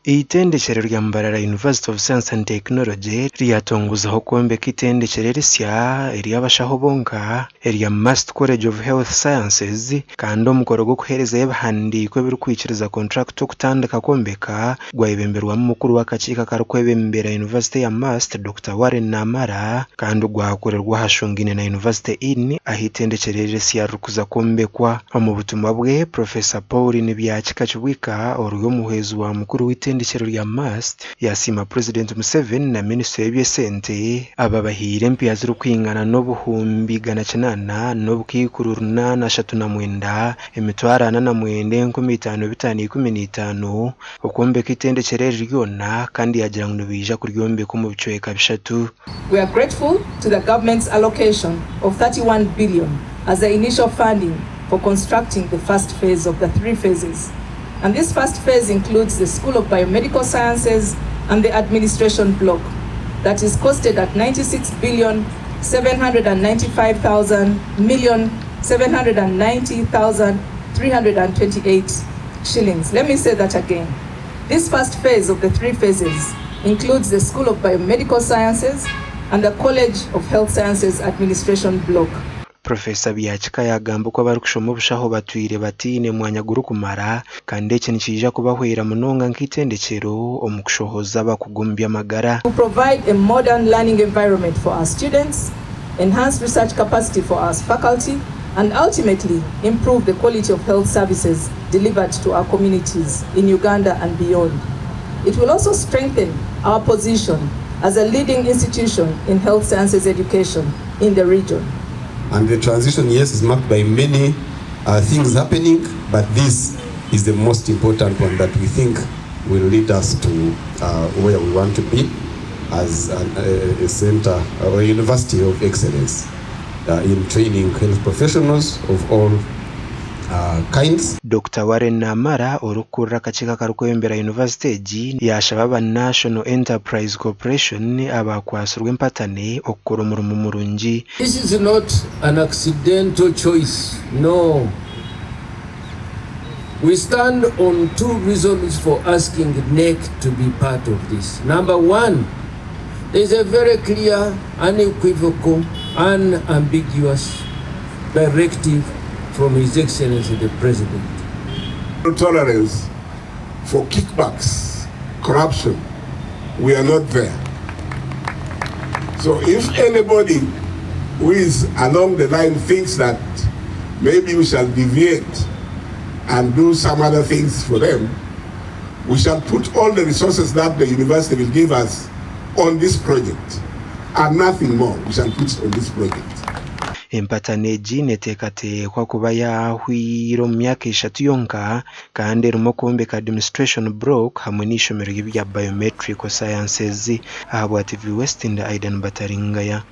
Eitendekyero rya Mbarara University of Science and Technology ryatongozaho kwombeka eitendekyero erisya ery'abashaho bonka erya Must College of Health Sciences kandi omukoro gw'okuheerezayo ebihandiiko ebirikwikiriza kontrakita okutandika kwombeka gwayebemberwamu mukuru w'akakiiko akarikwebembera yunivasite ya Must, Dokita Warren Namara kandi gwakorerwa ahashungaine na University Inn ahu eitendekyero eri erisya ririkuza kwombekwa. Omu butumwa bwe, Professor Pauline Byakika Kibwika ori omuhwezi wa mukuru w'eitendekyero rya MUST yasiima Purezidenti Museveni na minisitule y'eby'esente ababahaire empiiha zirikwingana n'obuhumbi 800 n'obukaikuru 839, 495 515 okwombeka eitendekyero eri ryona kandi yaagira ngu nibaija kuryombeka omu bicweka bishatu. We are grateful to the government's allocation of 31 billion as the initial funding for constructing the first phase of the three phases. And this first phase includes the School of Biomedical Sciences and the administration block that is costed at 96 billion 795,000 million 790,328 shillings. Let me say that again. This first phase of the three phases includes the School of Biomedical Sciences and the College of Health Sciences Administration block. Professor Byakika yaagamba oku abarikushoma obushaho batwire bataine mwanya gurikumara kandi eki nikiija kubahwera munonga nk'eitendekyero omu kushohoza abakugu omu by'amagara. To provide a modern learning environment for our students, enhance research capacity for our faculty and ultimately improve the quality of health services delivered to our communities in Uganda and beyond. It will also strengthen our position as a leading institution in health sciences education in the region. And the transition, yes, is marked by many things happening, but this is the most important one that we think will lead us to where we want to be as a center or a university of excellence in training health professionals of all kinds. Dokita Warren Namara orikukurira akakiiko akarikwebembera yunivasite egi yaashaba aba National Enterprise Corporation abaakwatsirwe empatane okukora omurimo murungi. This is not an accidental choice, no. We stand on two reasons for asking NEC to be part of this. Number one, there is a very clear, unequivocal, unambiguous directive from His Excellency the President. No tolerance for kickbacks, corruption. We are not there. So if anybody who is along the line thinks that maybe we shall deviate and do some other things for them, we shall put all the resources that the university will give us on this project and nothing more. We shall put it on this project. Empatano egi neteekateekwa kuba yaahwire omu myaka eshatu yonka kandi erimu okwombeka administration block hamwe n'eishomero ry'ebya biometrical sciences. Ahabwa TV West ndi Aidan Bataringaya.